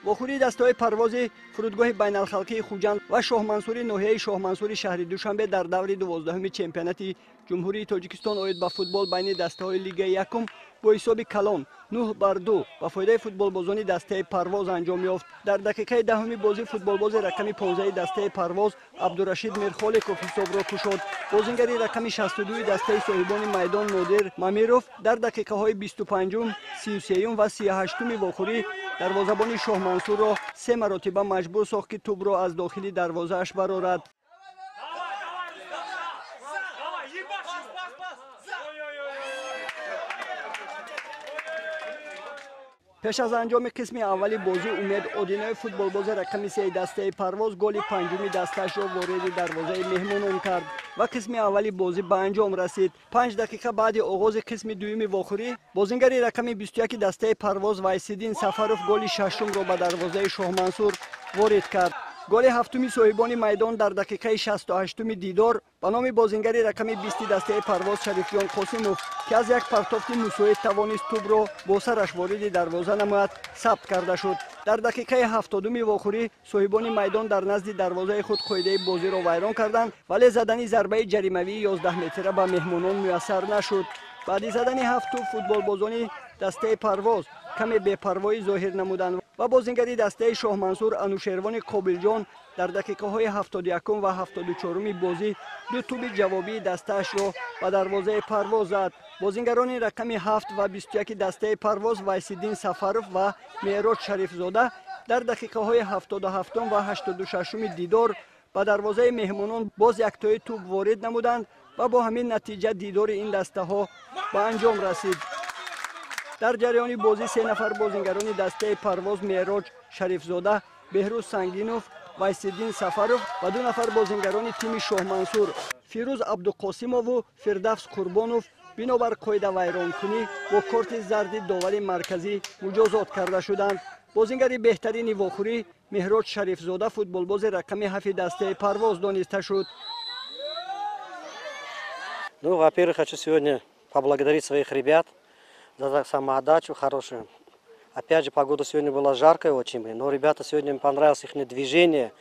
Вохӯрии дастаҳои Парвози фурудгоҳи байналхалқии Хуҷанд ва Шоҳмансури ноҳияи Шоҳмансури шаҳри Душанбе дар даври 12-уми чемпионати Ҷумҳурии Тоҷикистон оид ба футбол байни дастаҳои Лигаи якум бо ҳисоби калон 9-2 ба фоидаи футболбозони дастаи Парвоз анҷом ёфт. Дар дақиқаи 10-уми бозӣ футболбози рақами 15 дастаи Парвоз Абдурашид Мирхоликов ҳисобро кушод. Бозингари рақами 62 дастаи соҳибони майдон Нодир Мамиров дар дақиқаҳои 25-ум, 33-ум ва 38-уми вохӯрӣ дарвозабони Шоҳмансурро се маротиба маҷбур сохт, ки тӯбро аз дохили дарвозааш барорад. Пеш аз анҷоми қисми аввали бозӣ Умед Одиноев, футболбози рақами 3 дастаи Парвоз, голи панҷуми дастаашро вориди дарвозаи меҳмонон кард ва қисми аввали бозӣ ба анҷом расид. 5 дақиқа баъди оғози қисми дуюми вохӯрӣ бозингари рақами 21 дастаи Парвоз Вайсиддин Сафаров голи шашумро ба дарвозаи Шоҳмансур ворид кард. Голи ҳафтуми соҳибони майдон дар дақиқаи 68-уми дидор ба номи бозингари рақами 20 дастаи Парвоз Шарифҷон Қосимов, ки аз як партофти мусоид тавонист тӯбро бо сараш вориди дарвоза намояд, сабт карда шуд. Дар дақиқаи 70-уми вохӯрӣ соҳибони майдон дар назди дарвозаи худ қоидаи бозиро вайрон карданд, вале задани зарбаи ҷаримавии 11 метра ба меҳмонон муяссар нашуд. Баъди задани ҳафт тӯб футболбозони дастаи Парвоз каме бепарвоӣ зоҳир намуданд ва бозингари дастаи Шоҳмансур Анушервони Қобилҷон дар дақиқаҳои 71 ва 74-уми бозӣ ду тӯби ҷавобии дастаашро ба дарвозаи Парвоз зад. Бозингарони рақами 7 ва 21 дастаи Парвоз Вайсиддин Сафаров ва Меъроҷ Шарифзода дар дақиқаҳои 77 ва 86-уми дидор ба дарвозаи меҳмонон боз яктои тӯб ворид намуданд ва бо ҳамин натиҷа дидори ин дастаҳо ба анҷом расид. Дар ҷараёни бозӣ се нафар бозингарони дастаи Парвоз Меъроҷ Шарифзода, Беҳрӯз Сангинов, Вайсиддин Сафаров ва ду нафар бозингарони тими Шоҳмансур Фирӯз Абдуқосимову Фирдавс Қурбонов бинобар қоидавайронкунӣ бо корти зарди довари марказӣ муҷозот карда шуданд. Бозингари беҳтарини вохӯрӣ Меҳроҷ Шарифзода, футболбози рақами 7 дастаи Парвоз дониста шуд. Ну, во-первых, хочу сегодня поблагодарить своих ребят за самоотдачу хорошую. Опять же, погода сегодня была жаркая очень, но ребята сегодня, им понравилось их движение,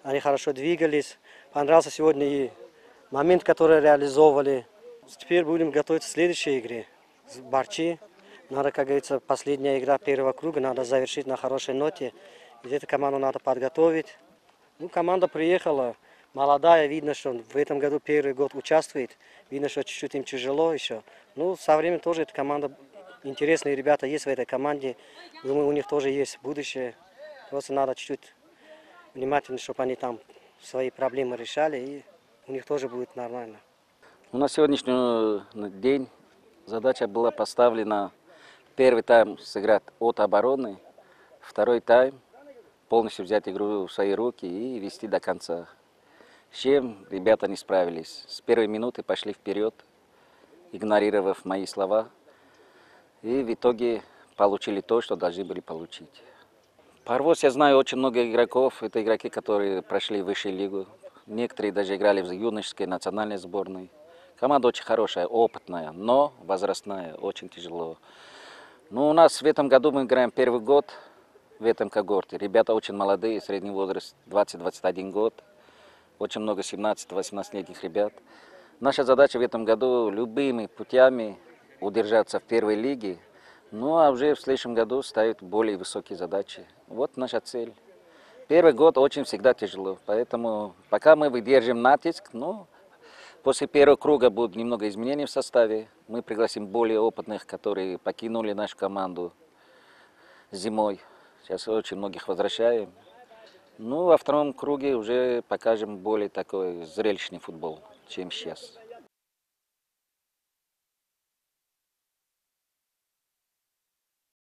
они хорошо двигались. Понравился сегодня и момент, который реализовывали. Теперь будем готовиться к следующей игре с Барчи. Надо, как говорится, последняя игра первого круга, надо завершить на хорошей ноте. Где-то команду надо подготовить. Ну, команда приехала молодая, видно, что в этом году первый год участвует. Видно, что чуть-чуть им тяжело еще. Ну, со временем тоже эта команда, интересные ребята есть в этой команде. Думаю, у них тоже есть будущее. Просто надо чуть-чуть внимательно, чтобы они там свои проблемы решали, и у них тоже будет нормально. На сегодняшний день задача была поставлена: первый тайм сыграть от обороны, второй тайм полностью взять игру в свои руки и вести до конца. С чем ребята не справились. С первой минуты пошли вперед, игнорировав мои слова. И в итоге получили то, что должны были получить. Парвоз, я знаю очень много игроков. Это игроки, которые прошли высшую лигу. Некоторые даже играли в юношеской национальной сборной. Команда очень хорошая, опытная, но возрастная, очень тяжело. Ну, у нас в этом году мы играем первый год в этом когорте. Ребята очень молодые, средний возраст 20-21 год. Очень много 17-18-летних ребят. Наша задача в этом году любыми путями удержаться в первой лиге, ну а уже в следующем году ставить более высокие задачи. Вот наша цель. Первый год очень всегда тяжело, поэтому пока мы выдержим натиск, но после первого круга будут немного изменений в составе. Мы пригласим более опытных, которые покинули нашу команду зимой. Сейчас очень многих возвращаем. Ну, во втором круге уже покажем более такой зрелищный футбол, чем сейчас.